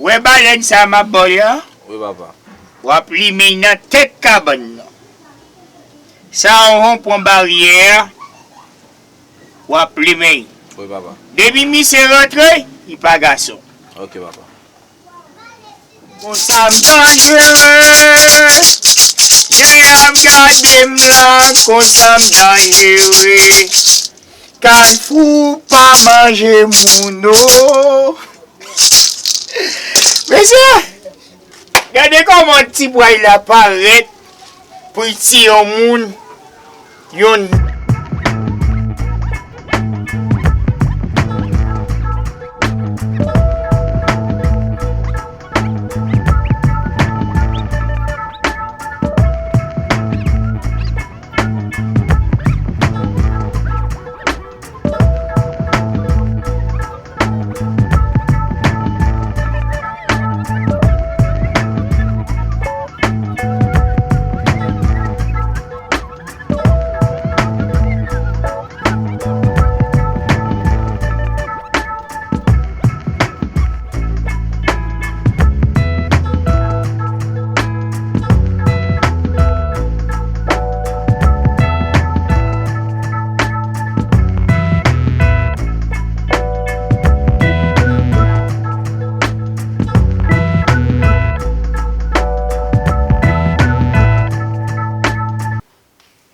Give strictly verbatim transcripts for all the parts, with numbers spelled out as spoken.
Wè balèn sa m ap ba w la? Wi, papa. W ap limen l nan tèt kabann nan. Sa w pran baryè a, w ap limen l. Wi, papa. Depi misye rantre, li pa gason. Ok, papa. Konsa m danjere. Nèg la ap gade m la, konsa m danjere. Kalfou pa manje moun, o. Mesye, gade kòman ti bway la parèt pou l tiye yon moun, yon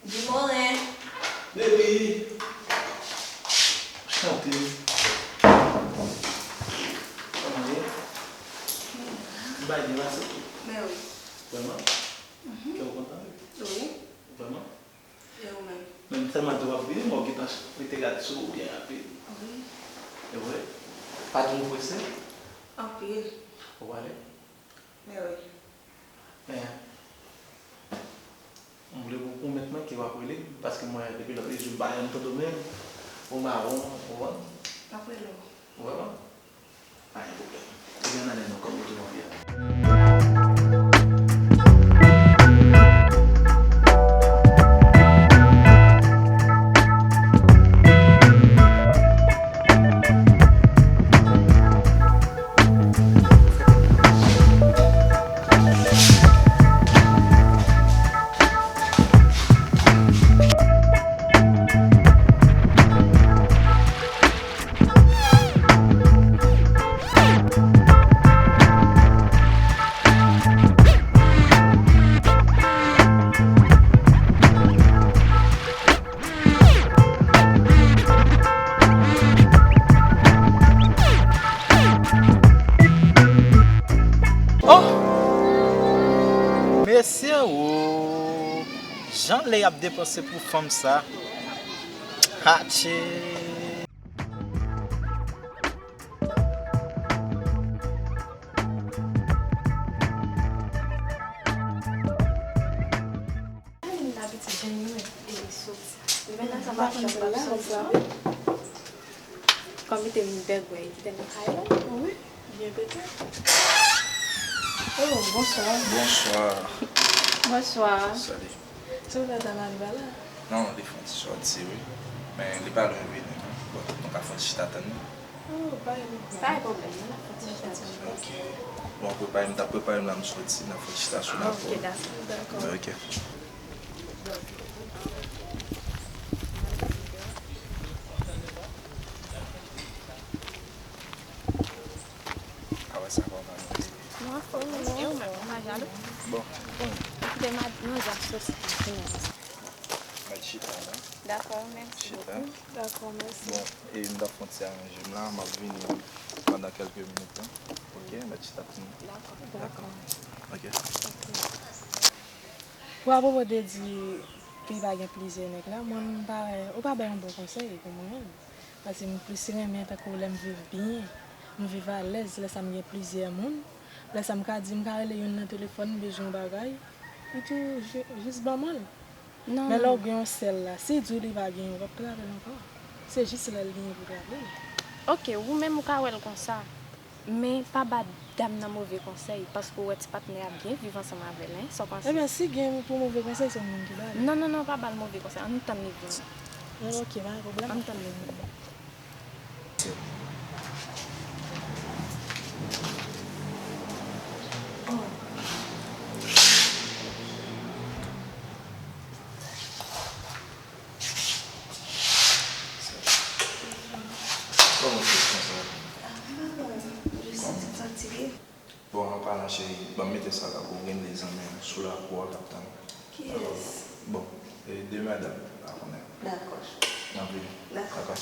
Di Moren. Baby. Chante. Kòman ye? M bay byen pase tou. Mèwi. Vrèman? Mhm. Kè w kontan, wi? Wi. Vrèman? E ou menm? Menm tèlman te w ap rive, mwen gentan rete gade sou ou byen rapid. Wi. E vre? Pa twò prese? Anpil. Ou prale? Mèwi. Men, m vle pou pwomèt mwen ke w ap rele m, paske mwen, depi lòt jou m pa jwenn Toto menm, ou mawon, ou konprann? M ap rele w. Vrèman? Pa gen pwoblèm. Ebyen, ann ale non, kòm ou toujou anvi a. Oh! Mesye, oh! Jan lè y ap depanse pou fanm sa. Hatche! Alin la pitit, jan li renmen soti. Li menm nan sa pa chanm ap soti. Kòm li te vin bègwè, li te nan kay la. Wi, byen pete. Oh, bonswa. Bonswa. Bonswa. Salut. Se ou la ta mari pa la? Non, li fè yon ti sòti, wi. Men li pa lwen vini, non. Bon, nou ka fè yon ti chita tann li. Oh, pa gen pwoblèm. Pa gen pwoblèm, non, n ap fè ti chita sou li. Ok. Bon, prepare m, t ap prepare m la, m soti, n ap fè chita sou la. Ok, dakò. Dakò. Ok. Awa sa kòman? Nou anfòm, non? E ou menm, ou pa jalou? Bon, bon. Kite mad-, manzè ap soti. Mèt chita la. Dakò, mèsi bokou. Dakò, mèsi. Bon, e m t ap fè yon ti aranje m la, m ap vini pandan kèlke minit la. Ok, mèt chita pou nou. Dakò. Dakò. Ok. Pou apwopo de di ke li pa gen plizyè nèg la, mwen m pa wè, ou pa bay yon bon konsèy pou mwen menm. Paske m plis renmen tankou lè m viv byen, m viv alèz, lè sa m gen plizyè moun, lè sa m ka di, m ka rele youn nan telefòn, m bezwen yon bagay, li tou ji-, jis ban mwen l. Non, men lè w gen yon sèl la, si di w li pa genyen, w p ap trape l ankò. Se jis lè l genyen pou w trape l. Ok, ou menm ou ka wè l konsa. Men pa ba dam nan move konsèy, paske w wè ti patnè a byen viv ansanm avè l, en, sa w panse? Ebyen, si gen pou move konsèy, se yon moun ki ba l. Non, non, non, pa ba l move konsèy, ann tann li vini. Ok, pa gen pwoblèm. Ann tann li vini. Mesye. Bon, an palan, cheri, ban m mete sa la pou w gen de zanmi sou lakou a k ap tann. Kiyès? Bon, e de madanm la konnen. Dakò. Anpil. Dakò. Papa.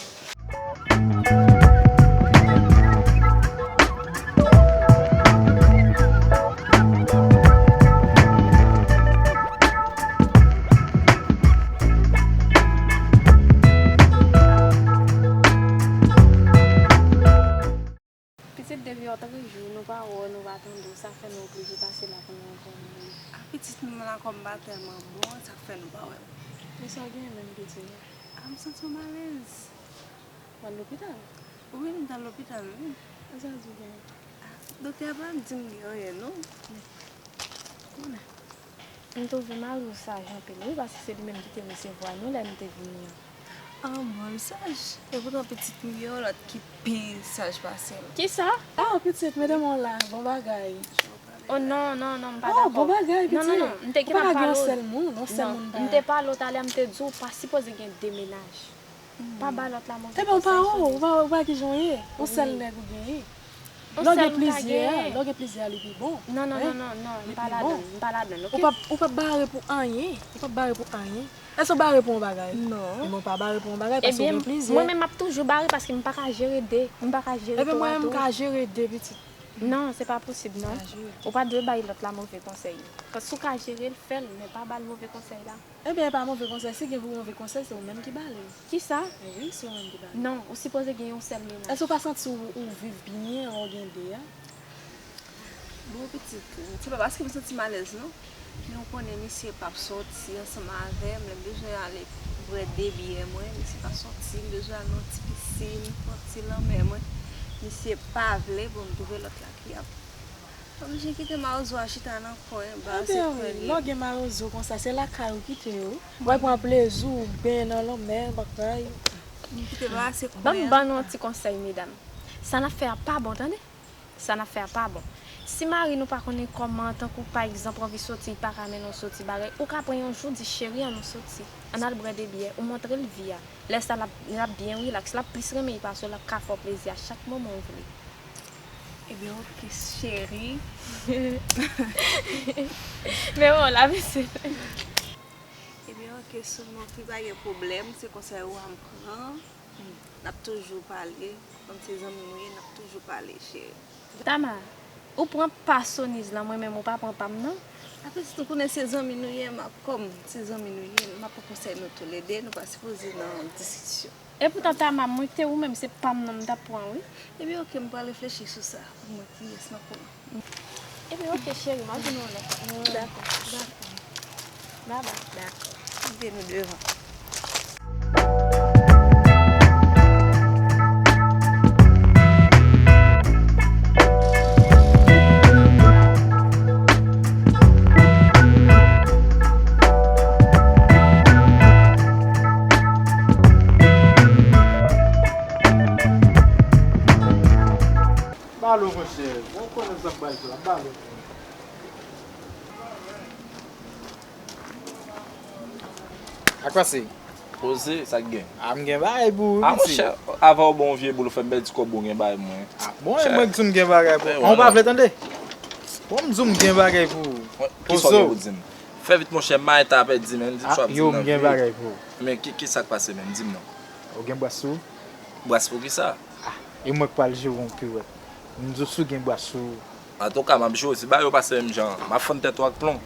Pitit, depi w ap tann jou, nou pa wè w, nou pa tande w, sa fè nou oblije pase la pou nou rankontre w. A, pitit, nou la kò m pa tèlman bon, sa k fè nou pa wè m. Men sa w genyen menm, pitit? A, m santi m alèz. W al lopital? Wi, m t al lopital, wi. Sa w di w genyen? A, doktè a pa di m gen anyen, non. Konnen. M twouve mari w saj anpil, wi, paske se li menm ki te resevwa nou lè n te vini an. Anmwey, l saj. Epoutan, pitit, m gen yon lòt ki pi saj pase l. Kisa? Ah, pitit, mete men w la. Bon bagay. Oh, non, non, non, m pa dakò. Oh, bon bagay, pitit. Non, non, non, m te gentan pale w. Ou pa ka gen yon sèl moun, yon sèl moun pa. Non, m te pale w talè, m te di w pa sipoze gen de mennaj. Pa ba lòt la move konsèy. Ebyen, ou pa, ou pa, ou pa ki jan w ye. Yon sèl nèg ou genyen. Lè w gen plizyè, lè w gen plizyè, li pi bon. Non, non, non, non, non, m pa ladann, m pa ladann, oke? Ou p ap, ou p ap bare pou anyen. Ou p ap bare pou anyen. Èske w bare pou yon bagay? Non. Ebyen, ou pa bare pou yon bagay, paske w gen plizyè. Ebyen, mwen menm, m ap toujou bare, paske m pa ka jere de. M pa ka jere twa tou. Ebyen, mwen menm, m ka jere de, pitit. Non, se pa posib, non. Ou pa dwe bay lòt la move konsèy. Paske si w ka jere l, fè l, men pa ba l move konsèy la. Ebyen, e pa move konsèy. Si gen pou move konsèy, se ou menm ki ba l. Kisa? Wi, se ou menm ki ba l. Non, ou sipoze gen yon sèl mennaj. Èske ou pa santi w, ou viv byen, ou gen de a? Bon, pitit, se pa paske m santi m alèz, non. Men ou konnen misye p ap sòti ansanm avè m. Lè m bezwen ale bwè de byè mwen, misye pa sòti. M bezwen al nan ti pisin, nan ti lanmè mwen. Misye pa vle pou m twouve lòt la ki ap Oblije kite mawozo a chita nan kwen, ba se kwen li ye. Lè w gen mawozo konsa, se lakay ou kite yo. W al pran plezi w, benyen nan lanmè, bagay. M kite ba se kwen an. Ban m ban nou yon ti konsèy, medam. Sa n ap fè a pa bon, tande. Sa n ap fè a pa bon. Si mari nou pa konnen kòman, tankou pa egzanp, w anvi soti, li pa ka mennen w soti, bagay, ou ka pran yon jou, di, cheri, ann nou soti. Ann al bwè de byè, ou montre l vi a. Lè sa l ap, l ap byen rilaks, l ap plis renmen li pase w, l ap ka fè w plezi a chak moman w vle. Ebyen, oke, cheri. Men bon, la, mesye. Ebyen, oke, Soumofi, pa gen pwoblèm, se konsèy ou a m pran. N ap toujou pale, kòm se zanmi nou ye, n ap toujou pale, cheri. Tama, ou pran pa Soniz lan, mwen menm ou pa pran pa m nan? Apre si nou konnen se zanmi nou ye, m ap kòm se zanmi nou ye, m ap pran konsèy nou toulede, nou pa sipoze nan diskisyon. Epoutan Tama, mwen te ou menm se pa m nan m t ap pran wi. Ebyen oke, m pral reflechi sou sa pou m wè kiyès m ap pran. Ebyen oke cheri, m ap vin yon lòt. Dakò, dakò. Bye bye. Dakò. Kite nou devan. Balo, monchè. Bon, konnen sa k pral fè la, balo. Ak pase. Poze, sa k gen? A, m gen bagay pou ou, piti. A, monchè, avan w ba yon vye boul, ou fè m pèdi kòb ou gen bagay pou mwen. A, bon, e mwen k di w m gen bagay pou ou. An, ou pa vle tande? Bon, m di w m gen bagay pou ou. Kisa w gen pou di m? Fè vit, monchè, m pa gen tan pèdi, men di m sa w ap di m nan vi. Yo, m gen bagay pou ou. Men ki, kisa k pase menm? Di m non. Ou gen bwès sou ou? Bwès pou kisa? A, e mwen k pral jere yon piwèt. M di w si w gen bwès sou ou. Antouka, m ap jere w. Si bagay yo pase menm jan an, m ap fann tèt ou ak plon.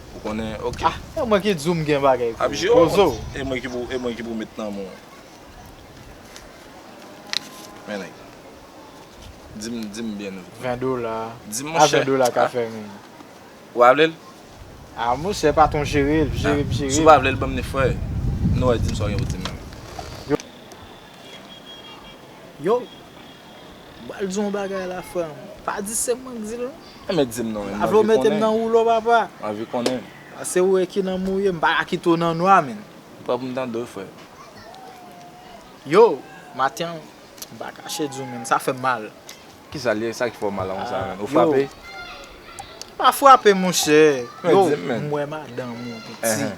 Ou konnen, oke. A, e mwen ki di w m gen bagay pou ou. Poze w. E mwen ki pou, e mwen ki pou met nan men w. Men nèg. Di m, di m byen non. Ven dola. Di m, monchè. A, ven dola ka fè menm. Ou pa vle l? A, monchè, patwon jere l, jere m, jere m. Si w pa vle l, ban m li, frè. Nou wè, di m sa w gen pou di m nan. Yo, m pral di w yon bagay la, frè m. Pa di se mwen k di l non. Enben di m non, men m anvi konnen. Pa vle w mete m nan woulo, papa. M anvi konnen. Pase ou wè ki nan mouye, m pa ka kite w nan nwa, men. Pran pou m tande w, frè. Yo, maten an, m pa kache di w, men sa fè m mal. Kisa l ye? Sa ki fè w mal la konsa, menn? Ou frape? M pa frape, monchè. Yo, m wè madanm ou, piti.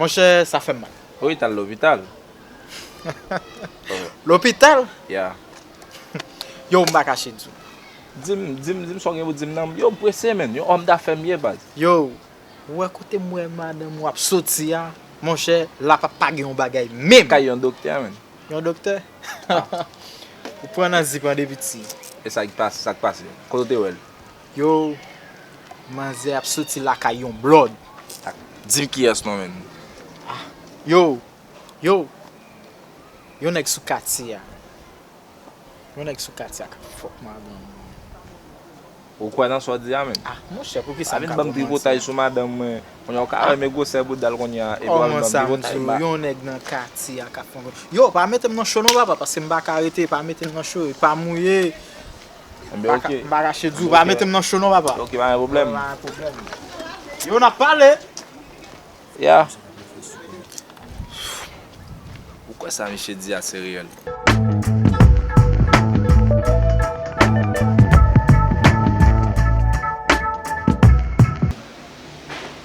Monchè, sa fè m mal. Wi, t al lopital. Lopital? Ya. Yo, m pa kache di w. Di m, di m, di m sa w gen pou di m nan. Yo, m prese, menn. Yon òm dafè m ye, baz. Yo, ou wè kote m wè madanm ou ap soti a? Monchè, la pa, pa gen yon bagay menm. Kay yon doktè, menn. Yon doktè? Ou pran nan zip an de piti. E sa k pase, sa k pase? Kote w te wè l? Yo, manzè ap soti lakay yon blòd. Di m kiyès non, menn. Yo, yo, yon nèg sou katye a. Yon nèg sou katye a k ap fòk madanm mwen. Ou kwè nan sa w di a, menn? Ah, monchè, poukisa m ka kwè manti? Pa vin ban m tripotay sou madanm mwen. Kounye a w ka renmen gwosè bouda l kounye a, epi w ap vin ban m tripotay ba. Yon nèg nan katye a k ap fè yon... Yo, pa mete m nan cho non, papa, paske m pa ka rete, pa mete m nan cho, pa mouye. Enben, oke. M pa kache di w, pa mete m nan cho non, papa. Oke, pa gen pwoblèm. Pa gen pwoblèm. Yo, n ap pale. Ya. Ou kwè sa misye di a se reyèl?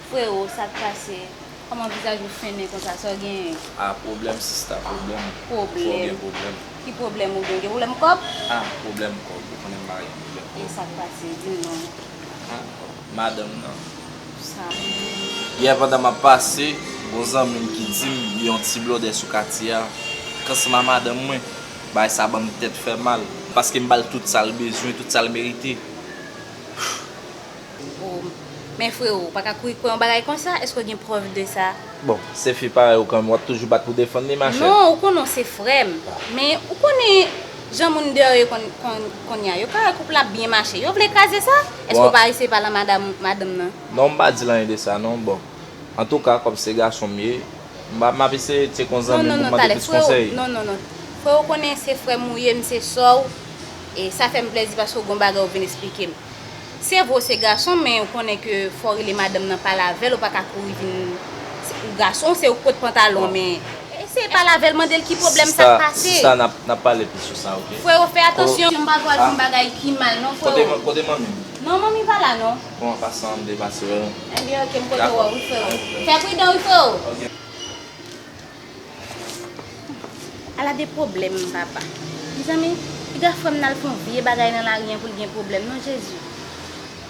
Frewo, sa k pase? Kòman vizaj ou fennen konsa? Sa w genyen? Ah, pwoblèm, sista, pwoblèm. Pwoblèm? Fò w gen pwoblèm. Ki pwoblèm ou gen? Gen pwoblèm kòb? Ah, pwoblèm kòb. Ou konnen m pa gen pwoblèm kòb. E sa k pase? Di m non. Ah, madanm nan. Sa. Yè pandan m ap pase, gon zanmi m ki di m li yon ti blòdè sou katye a. K ansanm a madanm mwen, bagay sa ban m tèt fè mal. Paske m ba l tout sa l bezwen, tout sa l merite. Oh, men frewo, ou pa ka kouri kwè yon bagay konsa, èske w gen prèv de sa? Bon, se fi parèy ou kanmenm, w ap toujou bat pou defann li, machè. Non, ou konnen w se frè m. Men ou konnen jan moun deyò yo konn, konn, konn ye a. Yo ka wè koup la ap byen mache. Yo vle kraze sa? Èske w pa eseye pale a madanm, madanm nan? Non, m pa di l anyen de sa, non, bon. Antouka, kòm se gason m ye, m ap, m ap eseye tcheke yon zanmi m pou m mande plis konsèy. Non, non, non, talè, frewo, non, non, non. Frewo, konnen se frè m ou ye, m se sè w. E sa fè m plèzi paske w gon bagay ou vin esplike m. Se vre w se gason, men ou konnen ke fò w rele madanm nan pale avè l, ou pa ka kouri vin, ou gason, se ou k pot pantalon, men eseye pale avè l, mande l ki pwoblèm, sa k pase. Sista, n ap, n ap pale plis sou sa, oke? Frewo, fè atansyon, m pa vle w al fè yon bagay ki mal, non, frewo. Kote, kote manmi m? Non, manmi pa la, non. Bon, an pasan, m te pase wè l. Ebyen, oke, m kote wè w, wi, frewo. Fè pridan, wi, frewo. Oke. Ala de pwoblèm, papa. Mezanmi, piga frè m nan al fè yon vye bagay nan lari an pou l gen pwoblèm, non, Jezi.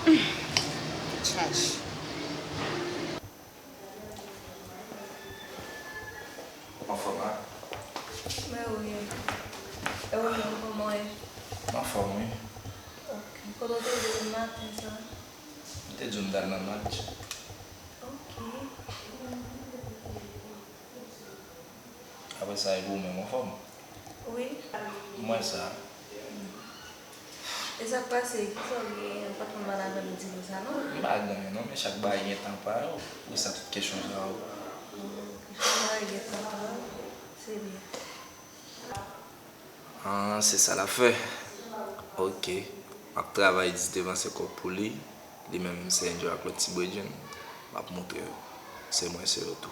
Tèt chaje. Anfòm, a? Mwen wi. E ou menm, kòman w ye? Anfòm, wi. Oke. Kote w te ye maten sa? M te di w m t al nan match. Oke. Apre sa, e pou ou menm, anfòm? Wi. M wè sa. E sa k pase? Kisa w gen? Ou pa t konn pale avè m di m sa, non? M pa gen anyen, non, men chak bagay gen tan pa yo. Pou sa, tout kesyon sa yo. Chak bagay gen tan pa yo. Se byen. Ah, se sa l ap fè? Oke. M ap travay di te vanse kòb pou li. Li menm se enjoy ak lòt ti bredjenn. M ap montre yo. Se mwen, se yo tou.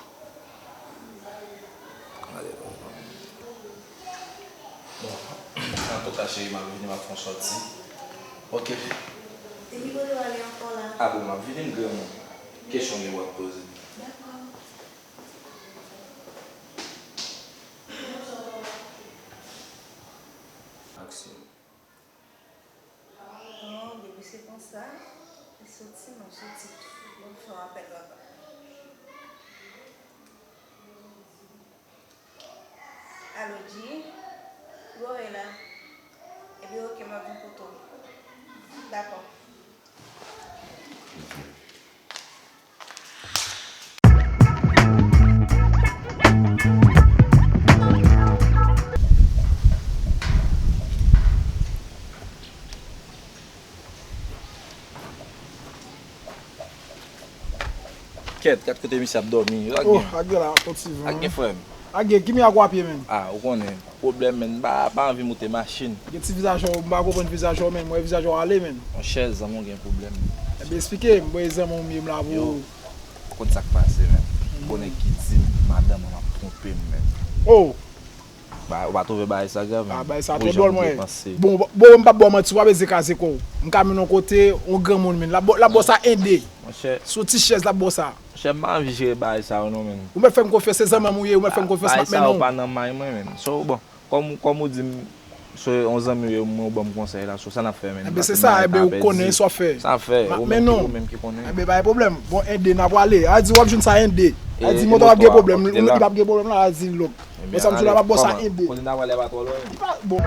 Gade, bon, bon. Bon, antouka, cheri, m ap vini, m ap fè yon sòti. Oke. E ki kote w ale ankò la? A bon, m ap vini, m granmoun. Kesyon gen w ap poze. Dakò. Aksyon. Bon, depi se konsa, li soti, non, soti tou. Bon, fè yon apèl papa. Alo, G? Bò w ye la? Ebyen, oke, m ap vin kote w. Dakò. Kèt, gad kote misye ap dòmi. Yo, ak gen. Oh, ak gen la, yon ti van. Ak gen, frè m. Ak gen, ki mi ak w ap ye, menn? Ah, ou konnen. Pwoblèm, menn, m pa, pa anvi moute machin. Gen ti vizaj ou, m pa konprann vizaj ou, menn. M wè vizaj ou ale, menn. Monchè, zanmi w gen pwoblèm. Ebyen, eksplike m, mwen zanmi w m ye, m la pou ou. Yo, ou konn sa k pase, menn. Gon nèg ki di m madanm mwen ap twonpe m, menn. Oh! Ba, ou pa twouve bagay sa grav, menn? Ah, bagay sa twò dwòl, mwen. Bon, bon, m p ap ba w manti, w pa bezwen kraze kò w. M ka mennen w kote yon granmoun, menn. L ap ba w, l ap ba w sa ende. Monchè. Sou ti chèz, l ap ba w sa. Monchè, m pa anvi jere bagay sa yo non, menn. Ou mèt fè m konfyans, se zanmi m ou ye, ou mèt fè m konfyans, m ap mennen w. Bagay sa yo pa nan may mwen, menn. So, bon, kòm, kòm ou di m, So, yon zanmi w ye, mwen, ou ban m konsèy la, so, sa n ap fè, menm? Enben, se sa, enben, ou konnen sa w ap fè. Sa fè, ou menm ki, ou menm ki konnen. Enben, pa gen pwoblèm. Bon, ende, n ap prale. A di w ap jwenn sa, ende. A di moto a p ap gen pwoblèm, li p ap gen pwoblèm la, a di l lòk. Bon, sa m di w la, m ap ba w sa, ende. Kote n ap prale a pa twò lwen. Li pa, bon.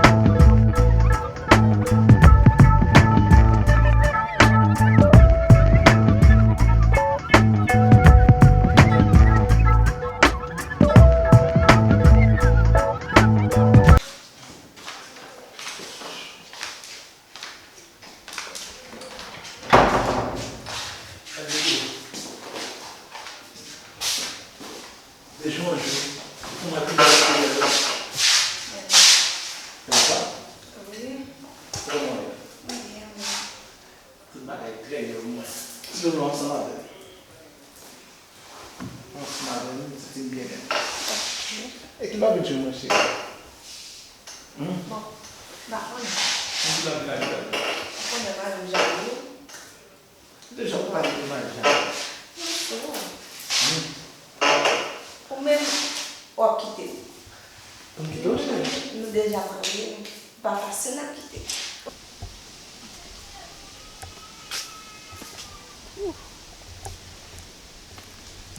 Wi. Kòman w ye? Mwen byen, mwen. Tout bagay trè byen pou mwen. Sinon, nou ansanm avè m. Ansanm avè m, m santi m byen nèt. E ki l ap vin jwenn mwen, cheri? Hmm? Bon, m pa konnen. Mwen di l ap vin ak zam. Ou konnen mari m jalou. Deja w pale de mari jalou. Non, se bon. Hmm. Ou menm, w ap kite m. Pou m kite w, cheri? Nou deja marye, li pa fasil n ap kite.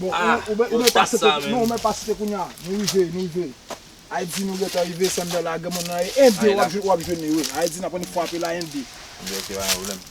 Bon, ou, ou, ou mèt pa site, non, ou mèt pa site kounye a. Nou rive, nou rive. Ayiti, nou gentan rive, sèm nan la, granmoun nan, e ende w ap jwenn, w ap jwenn li, wi. Ayiti, n ap pran frape la, ende. Ok, pa gen pwoblèm.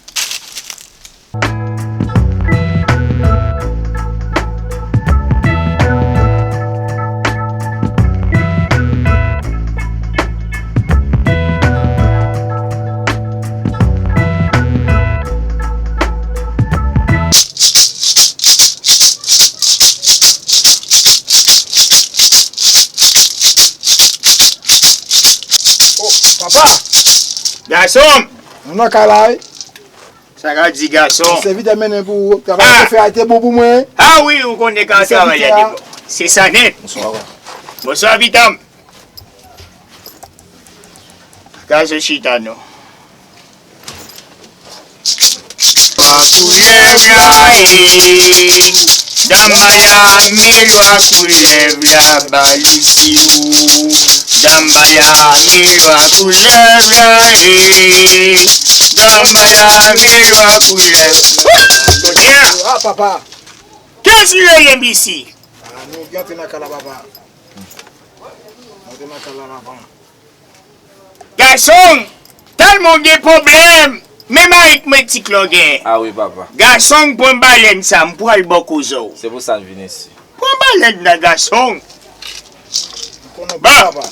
Oh, papa! Gason! Nou nan kay la, wi. Sa ka di, gason? Sèvitè mennen pou ou. Travay ou fè a te bon pou mwen. Ah wi, ou konnen ka travay a te bon. Se sa nèt. Bonswa, papa. Bonswa, pitanm. Gason, chita non. Lwa koulèv la, eh. Dam Miami, lwa koulèv la, ba li si ou. Dam Miami, lwa koulèv la, eh. Dam Miami, lwa koulèv. Kote a? Ah, papa. Kiyès ki rele m isi? Ah, nou gentan nan kay la, papa. Nou gentan nan kay la, papa. Gason, tèlman w gen pwoblèm, menm avèk mwen ti klò gen. Ah wi, papa. Gason, pran balèn sa, m pral ba w koze w. Se pou sa n vin isi. Pran balèn nan, gason. Bon.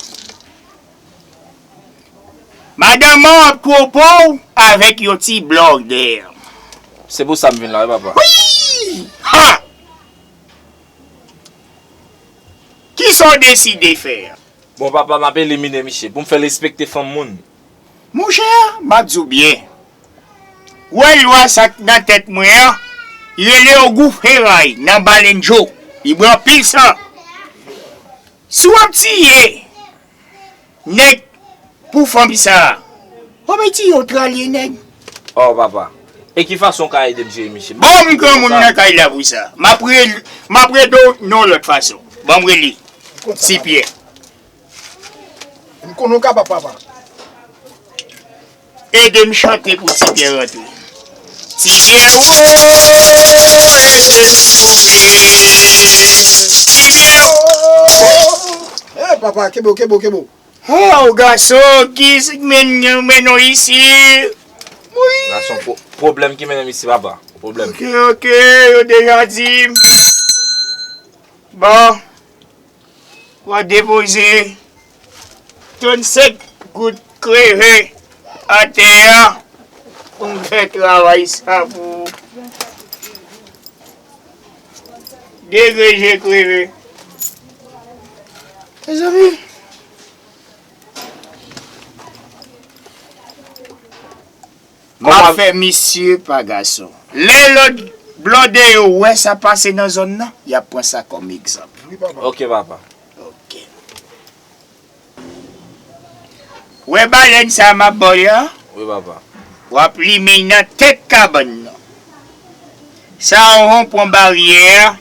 Madanm an ap twonpe w avèk yon ti blòdè. Se pou sa m vin la, wi, papa. Wi! Ha! Kisa w deside fè? Bon, papa, m ap elimine misye pou m fè l respekte fanm moun. Monchè, m ap di w byen. Ou wè lwa sa k nan tèt mwen an, li rele ogou feray nan Balenjo. Li bwè anpil san. Si w ap tiye nèg pou fanm sa a, w ap tiye w tralye nèg. Oh, papa. E ki fason w ka ede m jere misye? Bon, m granmoun nan kay la pou sa. M ap re-, m ap rele w nan yon lòt fason. Ban m rele Ti Pyè. M konnen w kapab, papa. Ede m chante pou Ti Pyè rantre. Ti Pyè, wo, ede m goumen. Ti Pyè, wo. Eh, papa, kenbe w, kenbe w, kenbe w. Oh, gason, ki s-, men, mennen w isi? Wi. Gason, pwo-, pwoblèm ki mennen m isi, papa. Pwoblèm. Ok, ok, yo deja di m. Bon. W a depoze trannsenk goud kreve atè a pou m fè travay sa pou ou. Degreje kreve. Mezanmi. M ap fè misye pa gason. Lè lòt blòdè yo wè sa pase nan zòn nan, y ap pran sa kòm egzanp. Wi, papa. Ok, papa. Ok. Wè balèn sa a m ap ba w la? Wi, papa. W ap limen l nan tèt kabann nan. Sa a yon pran baryè a,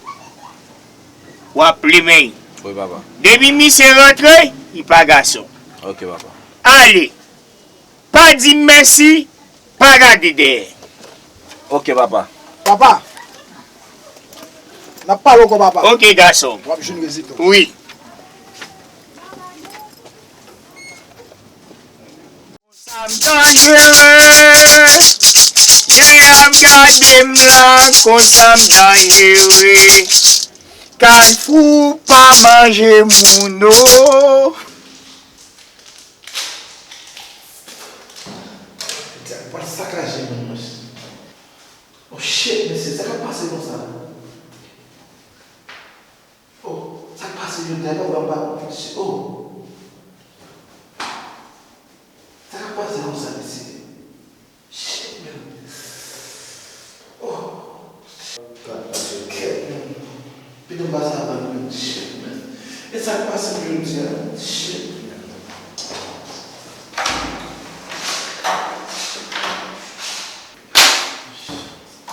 w ap limen l. Wi, papa. Depi misye rantre, li pa gason. Ok, papa. Ale. pa di m mèsi, pa gade dèyè. Ok, papa. Papa, n ap pale ankò, papa. Ok, gason. W ap jwenn rezilta w. Wi. Konsa m danjere, nèg la ap gade m la, konsa m danjere. Kafou pa manje moun, o. Dyak pral sakaje moun, monchè. Oh shit, mesye, sa k ap pase konsa? Oh, sa k pase jodi a, papa m pa konn, mesye. Oh. Sa k ap pase konsa, mesye? Shit, man. Oh. Gad, mesye, kèt, man. Pito m pase avan l, man. Shit, man. E sa k pase m jodi a, man? Shit, man.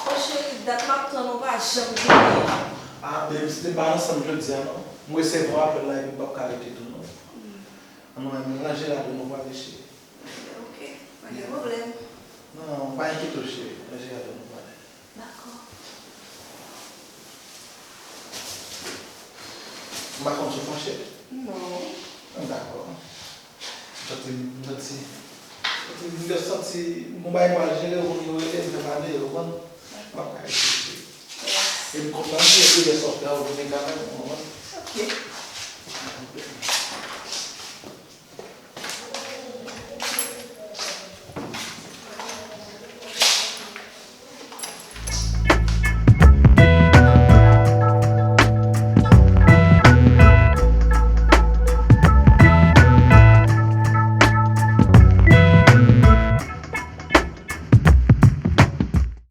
Oh, cheri, dat m ap tann ou pa janm vini. Ah, babe, si te pa ansanm jodi a, non. M resevwa apèl la epi m p ap ka rete tou, non. An nou menm, ranje ladan nou prale, cheri. Ok, pa gen pwoblèm. Non, pa enkyete w, cheri. Ranje ladan nou prale. Dakò. M pa konn si w fache. Non. Dakò. M santi, m santi, m santi m santi m gon bagay m pral jere, ou konn yo rele m, fè m ale, ou konn. M ap ka rete, cheri. E m kontan, cheri, pou lè sa w fè, ou vini kanmenm, ou konprann? Ok. Pa gen pwoblèm.